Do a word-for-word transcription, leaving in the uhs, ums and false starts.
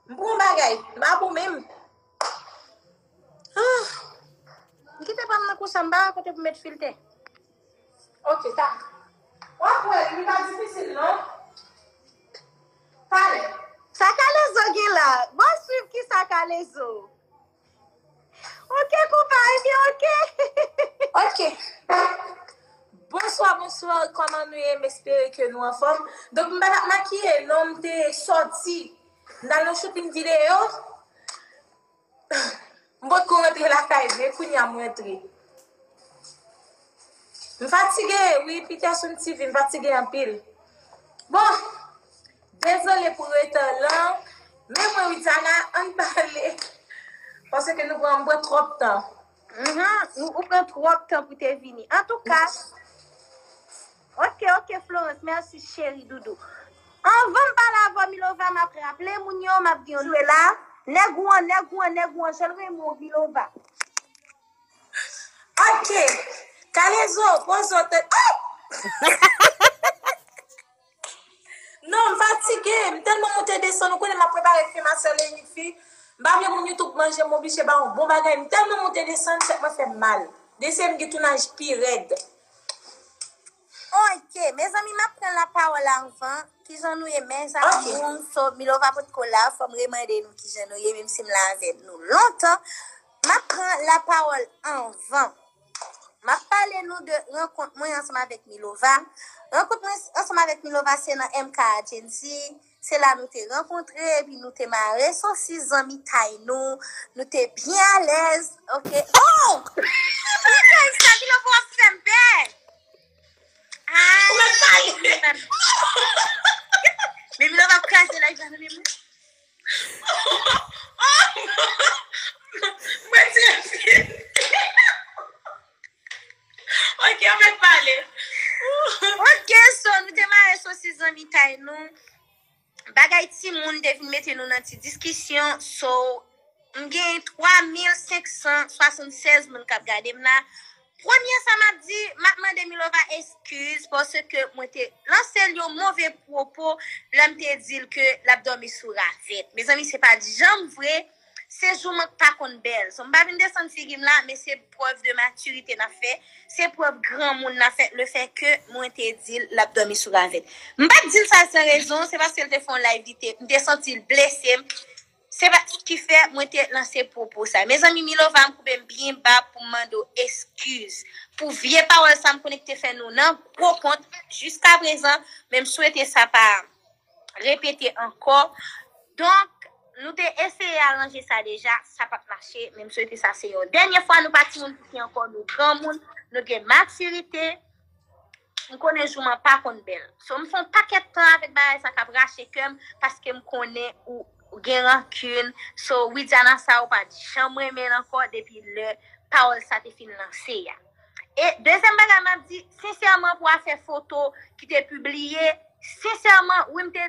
M pran bagay, m pa bon menm. Ah, m kite pa m nan konsa, m pa wè kote pou met filtè. Ok, ta. W ap wè, li pa difisil, non. Talè. Sa Kalezo gen la? Bon, swiv ki sa Kalezo. Ok, konpa, ebyen, ok. Ok. Bonswa, bonswa, kòman nou ye? M espere ke nou anfòm. Donk, m pa t ap makiye, non, m te sòti. M t al nan shooting videyo. M potko rantre lakay, men kounye a m rantre. M fatige, wi, Peterson T V, m fatige anpil. Bon, dezole pou retan lan, men mwen, Widiana, ann pale. Paske nou pran, m pran twòp tan. Mhm, ou, ou pran twòp tan pou te vini. Antouka, ok, ok, Florence, mèsi, cheri doudou. Anvan m pale avè w, Milova, m ap raple moun yo, m ap di yon sou la. Nèg ou an, nèg ou an, nèg ou an, jan l renmen w, Milova. Ok. Kalezo, poze w tèt. Oh! Non, m fatige. M tèlman moute desann. Ou konnen m ap prepare fim a sè Lenifi. M pa vle moun YouTube manje m, oblije ba yon bon bagay. M tèlman moute desann, tèt mwen fè m mal. Desann m gen tounaj pi rèd. Ok, mezanmi, m ap pran lapawòl anvan. Kijan nou ye, mes amours? So, Milova potko la, fò m remande nou kijan nou ye, menm si m la avè nou lontan. M ap pran lapawòl anvan. M ap pale nou de rankont mwen ansanm avèk Milova. Rankont mwen ansanm avèk Milova se nan M K Agency. Se la nou te rankontre, epi nou te mare sosis zanmitay nou. Nou te byen alèz, ok? Oh! Milova ap kraze live la nan men mwen. Mwen di fini. Ok, ann fèk pale. Ok, so, nou te mare sosis zanmitay nou. Bagay timoun te vin mete nou nan ti diskisyon. So, m gen twa mil senk san swasannsèz moun k ap gade m la. Premye sa m ap di, m ap mande Milova eskiz paske mwen te lanse l yon move pwopo lè m te di l ke l ap dòmi sou ravèt. Mezanmi, se pa t janm vre. Se jouman k pa konn bèl. So, m pa vin desann figi m la, men se prèv de matirite n ap fè. Se prèv granmoun n ap fè, lefètke mwen te di l l ap dòmi sou ravèt. M pa t di l sa san rezon, se paske l te fè yon live, li te, m te santi l blese m. Se pa ki fè mwen te lanse pwopo sa. Mezanmi, Milova, m koube m byen ba pou m mande w eskiz pou vye pawòl sa m konnen ki te fè nou nan gwo kont jiskaprezan, men m swete sa pa repete ankò. Donk, nou te eseye aranje sa deja, sa pa t mache, men m swete sa se yon dènye fwa. Nou pa timoun piti ankò, nou granmoun, nou gen matirite. M konnen jouman pa konn bèl. So, m fè yon pakèt tan avèk bagay sa k ap rache kè m, paske m konnen ou, ou gen rankin. So, Widiana sa ou pa t janm renmen l ankò depi lè pawòl sa te fin lanse a. E dezyèm bagay m ap di, sensèman, pou afè foto ki te pibliye, sensèman, wi, m te